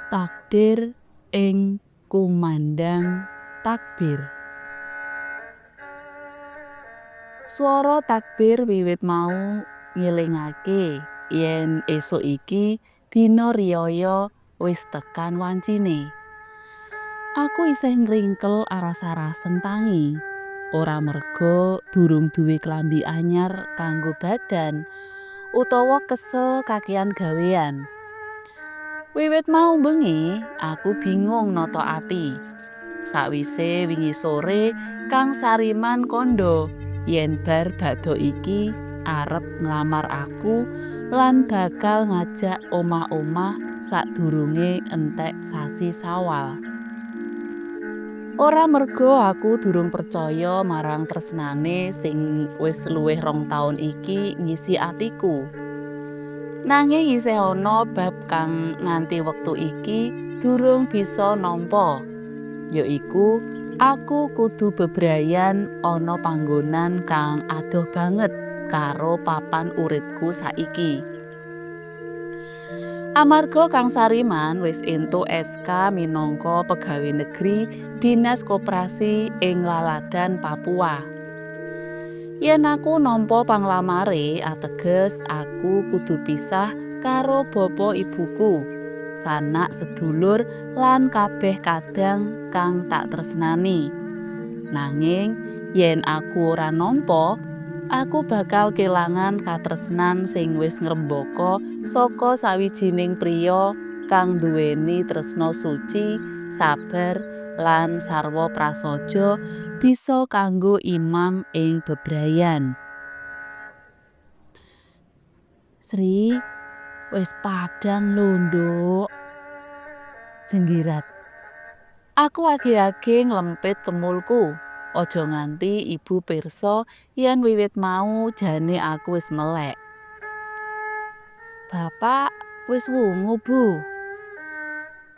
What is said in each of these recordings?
Takdir ing kumandhang takbir. Swara takbir wiwit mau ngelingake yen esuk iki dina riyaya wis tekan wancine. Aku isih ngringkel aras-arasen tangi. Ora merga durung duwe klambi anyar kanggo badan utawa kesel kakean gawean. Wiwit mau bengi aku bingung nata ati. Sakwise wingi sore Kang Sariman kandha yen bar bakda iki arep nglamar aku lan bakal ngajak omah-omah sadurunge entek sasi Sawal. Ora merga aku durung percaya marang tresnane sing wis luwih 2 taun iki ngisi atiku. Nanging isih ana bab kang nganti wektu iki durung bisa nampa, yaiku aku kudu bebrayan ana panggonan kang adoh banget karo papan uripku saiki. Amarga Kang Sariman wis entuk SK minangka pegawe negeri Dinas Koperasi ing Laladan, Papua. Yen aku nampa panglamare ateges aku kudu pisah karo bapa ibuku, sanak sedulur lan kabeh kadang kang tak tresnani. Nanging yen aku ora nampa, aku bakal kelangan katresnan sing wis ngrembaka saka sawijining priya kang nduweni tresna suci, sabar lan sarwa prasaja bisa kanggo imam ing bebrayan. Sri, wis padhang lho, Nduk. Jenggirat. Aku age-age nglempit kemulku. Aja nganti ibu pirsa yen wiwit mau jane aku wis melek. Bapak wis wungu, Bu.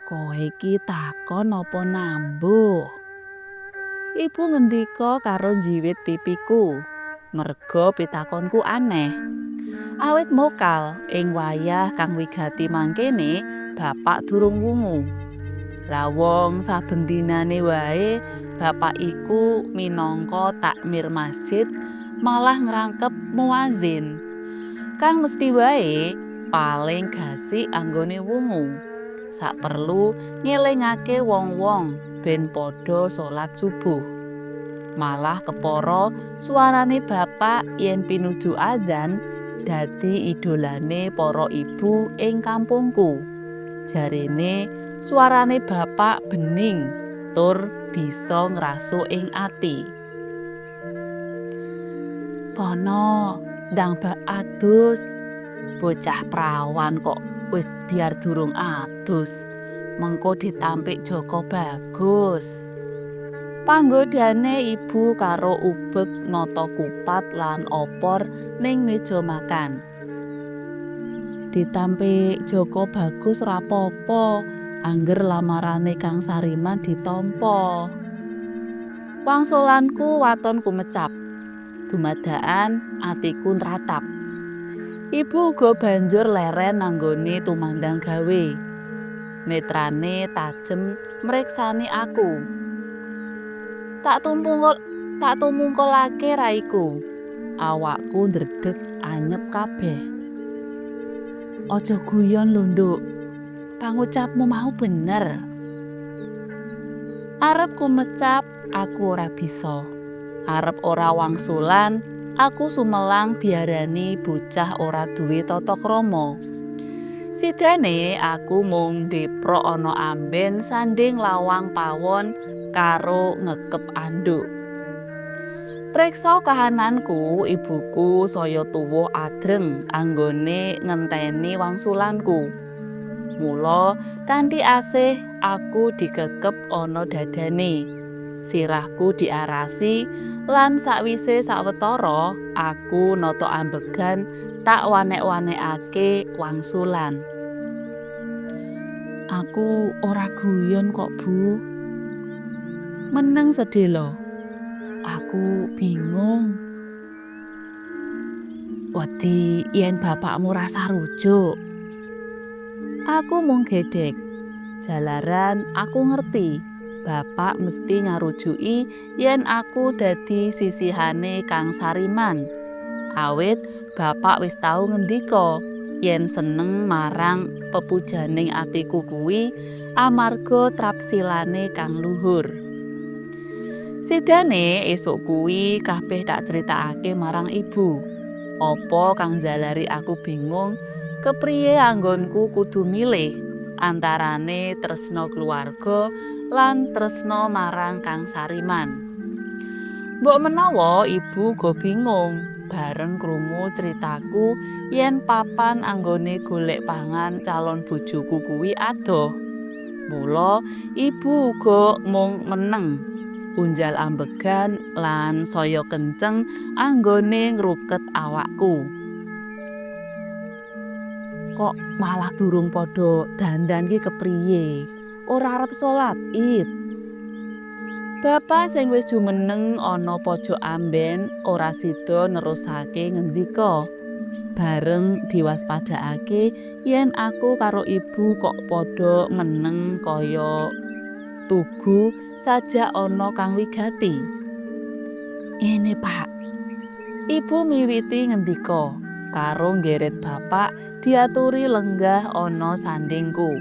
Kowe iki takon apa nambuh? Ibu ngendika karo njiwit pipiku, merga pitakonku aneh. Awit mokal ing wayah kang wigati mangkene, bapak durung wungu. Lah wong saben dinane wae bapak iku minangka takmir masjid malah ngrangkep muazin. Kang mesti wae paling gasik anggone wungu. Saperlu ngelingake wong-wong ben padha salat subuh. Malah kepara suarane bapak yen pinuju adzan dadi idolane para ibu ing kampungku. Jarene suarane bapak bening tur bisa ngrasuk ing ati. Kono ndang bak adus. Bocah prawan kok wis biar durung adus. Mengko ditampik Joko Bagus. Panggodane ibu karo ubek nata kupat lan opor ning meja makan. Ditampik Joko Bagus ora apa-apa, angger lamarane Kang Sariman ditampa. Wangsulanku waton kumecap. Dumadakan atiku nratap. Ibu uga banjur leren nanggone tumandang gawe. Netrane tajem mreksani aku. Tak tumungkulake raiku. Awakku ndredeg anyep kabeh. Aja guyon lho, Nduk. Pangucapmu mau bener. Arep kumecap, aku ora bisa. Arep ora wangsulan, aku sumelang diarani bocah ora duwe tata krama. Sidane aku mung ndeprok ana amben sanding lawang pawon karo ngekep anduk. Preksa kahananku, ibuku saya tuwuh adreng anggone ngenteni wangsulanku. Mula kanthi asih aku dikekep ana dadane. Sirahku diarasi lan sakwise sawetara aku nata ambegan tak wanek-wanekake wangsulan. Aku ora guyon kok, Bu. Meneng sedhela. Aku bingung. Wedi yen bapakmu rasa rujuk. Aku mung gedhek. Jalaran aku ngerti, bapak mesti ngarujuki yen aku dadi sisihane Kang Sariman. Awit bapak wis tau ngendika yen seneng marang pepujaning atiku kuwi amarga trapsilane kang luhur. Sidane esuk kuwi kabeh tak critakake marang ibu. Apa kang njalari aku bingung kepriye anggonku kudu milih antarane tresna keluarga lan tresna marang Kang Sariman. Mbok menawa ibu uga bingung bareng krungu critaku yen papan anggone golek pangan calon bojoku kuwi adoh. Mula ibu uga mung meneng, unjal ambegan lan saya kenceng anggone ngruket awakku. Kok malah durung padha dandan ki kepriye? Ora arep salat Id. Bapak sing wis jumeneng ana pojok amben ora sida nerusake ngendika. Bareng diwaspadakake yen aku karo ibu kok padha meneng kaya tugu sajak ana kang wigati. Ngene, Pak. Ibu miwiti ngendika karo nggeret bapak diaturi lenggah ana sandingku.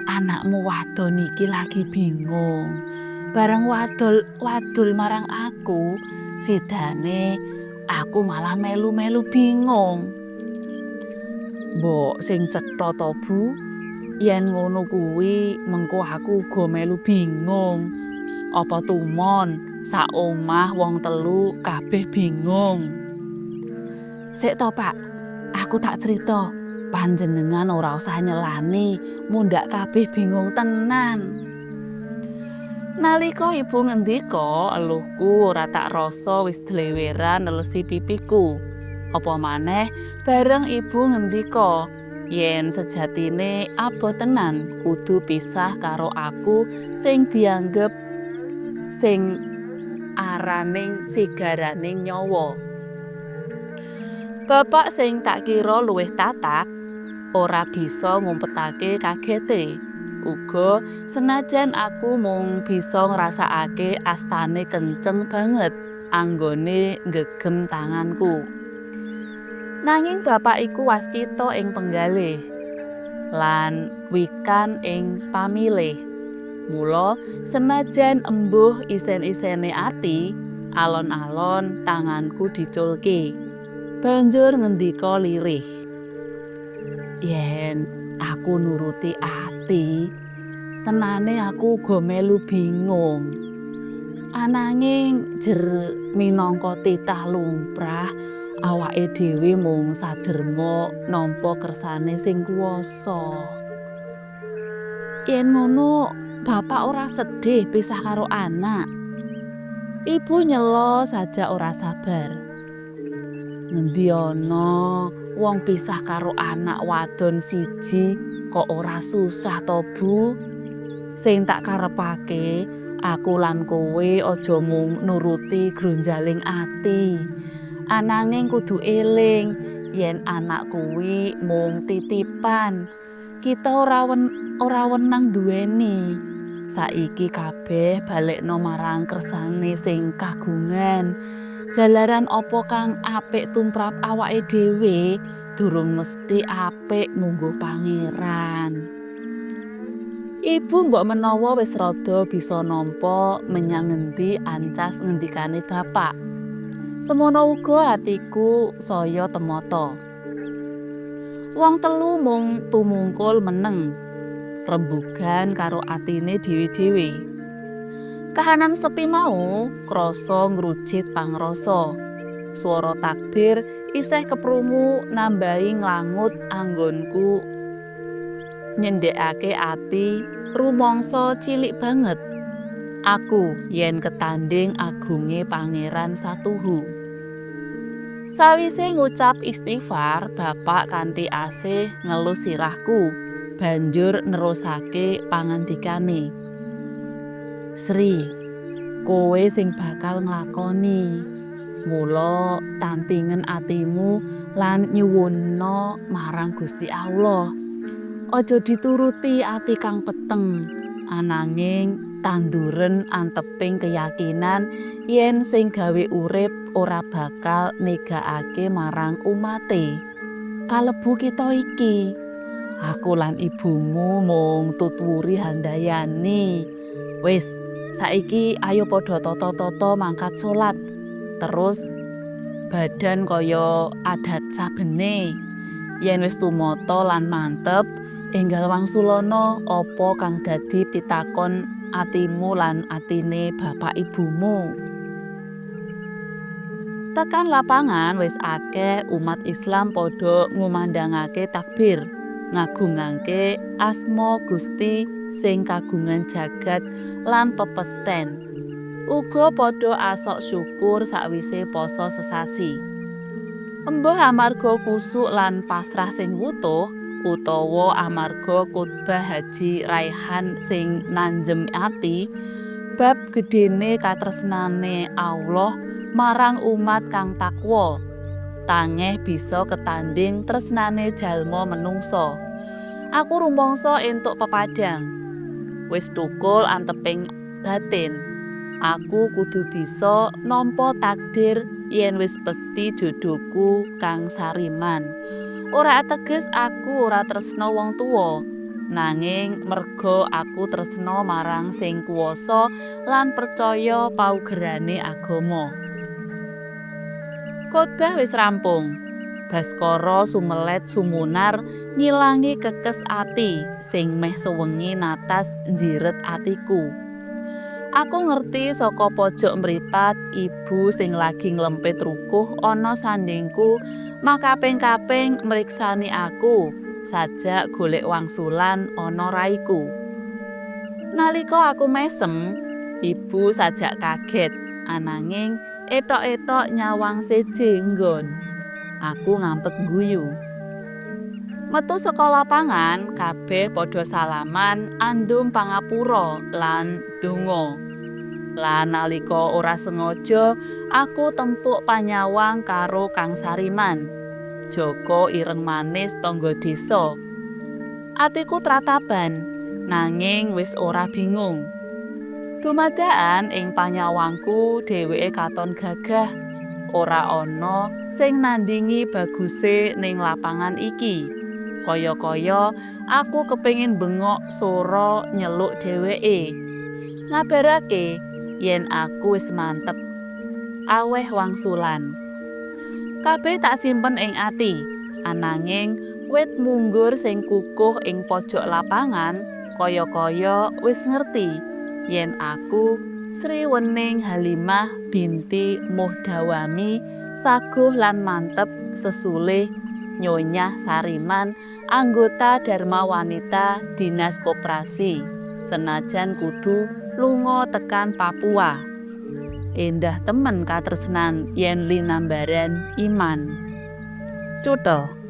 Anakmu wadon iki lagi bingung. Bareng wadul wadul marang aku, sidane aku malah melu-melu bingung. Mbok sing cetha to, Bu? Yen ngono kuwi mengko aku uga melu bingung. Apa tumon sak omah wong telu kabeh bingung. Sik to, Pak, aku tak crita. Panjenengan ora usah nyelani, mundhak kabeh bingung tenan. Nalika ibu ngendika, eluhku ora tak rasa wis dleweran nelesi pipiku. Apa maneh bareng ibu ngendika yen sejatine abot tenan kudu pisah karo aku sing dianggep sing araning sigaraning nyawa. Bapak sing tak kira luwih tatak ora bisa ngumpetake kagete. Uga senajan aku mung bisa ngrasakake astane kenceng banget anggone nggegem tanganku. Nanging bapak iku waskita ing penggalih lan wikan ing pamilih. Mula senajan embuh isen-isene ati, alon-alon tanganku diculke. Banjur ngendika lirih. Yen aku nuruti ati, tenane aku uga melu bingung. Ananging jer minangka titah lumrah, awake dhewe mung saderma nampa kersane sing kuwasa. Yen ngono, bapak ora sedih pisah karo anak. Ibu nyela sajak ora sabar. Ngendi ana wong pisah karo anak wadon siji kok ora susah to, Bu? Sing tak karepake, aku lan kowe aja mung nuruti gronjaling ati. Ananging kudu eling yen anak kuwi mung titipan. Kita ora wenang nduweni. Saiki kabeh balekno marang kersane sing kagungan. Jalaran apa kang apik tumrap awake dhewe durung mesti apik mungguh pangeran. Ibu mbok menawa wis rada bisa nampa menyang ngendi ancas ngendikane bapak. Semono uga atiku saya temata. Wong telu mung tumungkul meneng, rembugan karo atine dhewe-dhewe. Kahanan sepi mau krasa ngrujit pangrasa. Swara takbir isih keprungu nambahi nglangut anggonku nyendhekake ati rumangsa cilik banget. Aku yen ketanding agunge Pangeran Satuhu. Sawise ngucap istighfar, bapak kanthi asih ngelus sirahku, banjur nerusake pangandikane. Sri, kowe sing bakal nglakoni. Mula tantingen atimu lan nyuwunna marang Gusti Allah. Aja dituruti ati kang peteng, ananging tanduren anteping keyakinan yen sing gawe urip ora bakal negakake marang umate. Kalebu kita iki. Aku lan ibumu mung tut wuri handayani. Wis, saiki ayo padha tata-tata mangkat salat. Terus badan kaya adat sabene. Yen wis tumata lan mantep, enggal wangsulana apa kang dadi pitakon atimu lan atine bapak ibumu. Tekan lapangan wis akeh umat Islam padha ngumandhangake takbir, ngagungake asma Gusti sing kagungan jagat lan pepesthèn. Uga padha asok syukur sakwise poso sesasi. Embuh amarga kusuk lan pasrah sing wutuh utawa amarga khotbah Haji Raihan sing nanjem ati bab gedhene katresnane Allah marang umat kang takwa. Tangeh bisa ketanding tresnane jalma menungsa. Aku rumangsa entuk pepadang. Wis thukul anteping batin. Aku kudu bisa nampa takdir yen wis pesthi jodhoku Kang Sariman. Ora ateges aku ora tresna wong tuwa, nanging merga aku tresna marang Sing Kuwasa lan percaya paugerane agama. Khotbah wis rampung. Baskara sumelet sumunar ngilangi kekes ati sing meh sewengi natas njiret atiku. Aku ngerti saka pojok mripat ibu sing lagi nglempit rukuh ana sandingku makaping-kaping mriksani aku sajak golek wangsulan ana raiku. Nalika aku mesem, ibu sajak kaget ananging etok-etok nyawang seje nggon. Aku ngampet guyu. Metu saka lapangan, kabeh padha salaman andum pangapura lan donga. Lan nalika ora sengaja aku tempuk panyawang karo Kang Sariman. Jaka ireng manis tangga desa. Atiku trataban, nanging wis ora bingung. Dumadakan ing panyawangku dheweke katon gagah. Ora ana sing nandingi baguse ning lapangan iki. Kaya-kaya aku kepengin bengok sora nyeluk dheweke. Ngabarake yen aku wis mantep aweh wangsulan. Kabeh tak simpen ing ati, ananging wit munggur sing kukuh ing pojok lapangan kaya-kaya wis ngerti yen aku Sri Wening Halimah binti Muhdawami saguh lan mantep sesulih Nyonyah Sariman anggota Dharma Wanita Dinas Koperasi senajan kudu lunga tekan Papua. Endah temen katresnan yen linambaran iman. Cutel.